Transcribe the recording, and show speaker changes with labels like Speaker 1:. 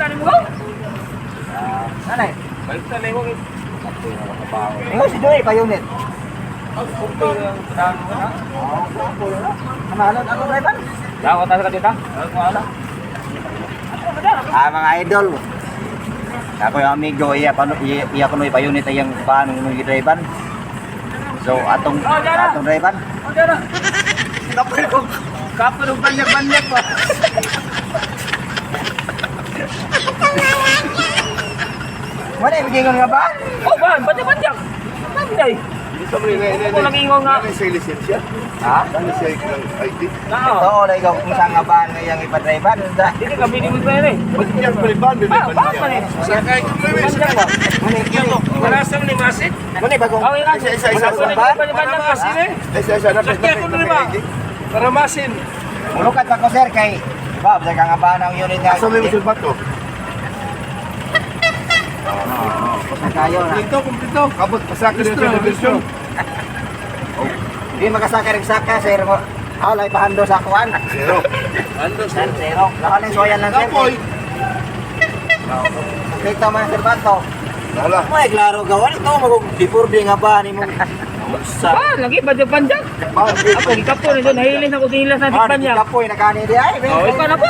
Speaker 1: ni mo.
Speaker 2: Nanay.
Speaker 1: Balik sa lewo.
Speaker 2: Ingon si Joey pa unit. Namalon ako driver.
Speaker 1: Daw ta ka dito.
Speaker 2: Ah, mga idol. Ako yung amigo, iya pa iya, iya kuno pa unit ayang paano kuno driver. So atong atong driver.
Speaker 1: Kapoy ko. Kapoy og banyak-banyak pa.
Speaker 2: Wala ibigay nga ba?
Speaker 1: Oh, ban, banyak-banyak. Banday. Ako lang ingon nga.
Speaker 3: Ano sa lisensya?
Speaker 2: Ha?
Speaker 3: Ano siya ng ID?
Speaker 1: Nao.
Speaker 2: Ito la ikaw kung saan nga ba nga iyang ipa-driver.
Speaker 1: Dili ka bini mo pa eh.
Speaker 3: Banyak paliban,
Speaker 1: Ah, ba man eh.
Speaker 3: Sakay ko
Speaker 1: Banyak ba?
Speaker 2: Muna kini.
Speaker 4: Wala sa ni Masit.
Speaker 2: Muna bagong.
Speaker 1: Ang ingat.
Speaker 3: Isa, isa, isa.
Speaker 1: Banyak
Speaker 4: Para masin eh.
Speaker 3: Isa, isa, napit,
Speaker 4: Sakyan ko
Speaker 3: napit,
Speaker 4: na ba?
Speaker 3: ID.
Speaker 4: Para masin.
Speaker 2: Mulukat pa ko sir kay ba basta ka nga ba ng unit nga.
Speaker 3: Asa may musulbat ko?
Speaker 2: Basta kayo na.
Speaker 4: Dito, kumpleto.
Speaker 3: Kabot, pasaka din sa version.
Speaker 2: Hindi makasaka rin saka sir mo. Aw lay pahando sa kuan.
Speaker 3: Zero.
Speaker 4: Ando,
Speaker 2: Sir, zero. Lahan ng soyan lang sir.
Speaker 3: Kapoy.
Speaker 2: Dito man sir bato.
Speaker 3: Wala.
Speaker 2: May klaro gawan ito magong before di nga ba ni mo. Sa
Speaker 1: Ba, lagi banyak-banyak.
Speaker 3: Bakit?
Speaker 1: Ako gikapoy na doon, nahilin ako dilas na
Speaker 2: Ah,
Speaker 1: banyak.
Speaker 2: kapoy nakani di ay.
Speaker 1: Oh, ikaw na po.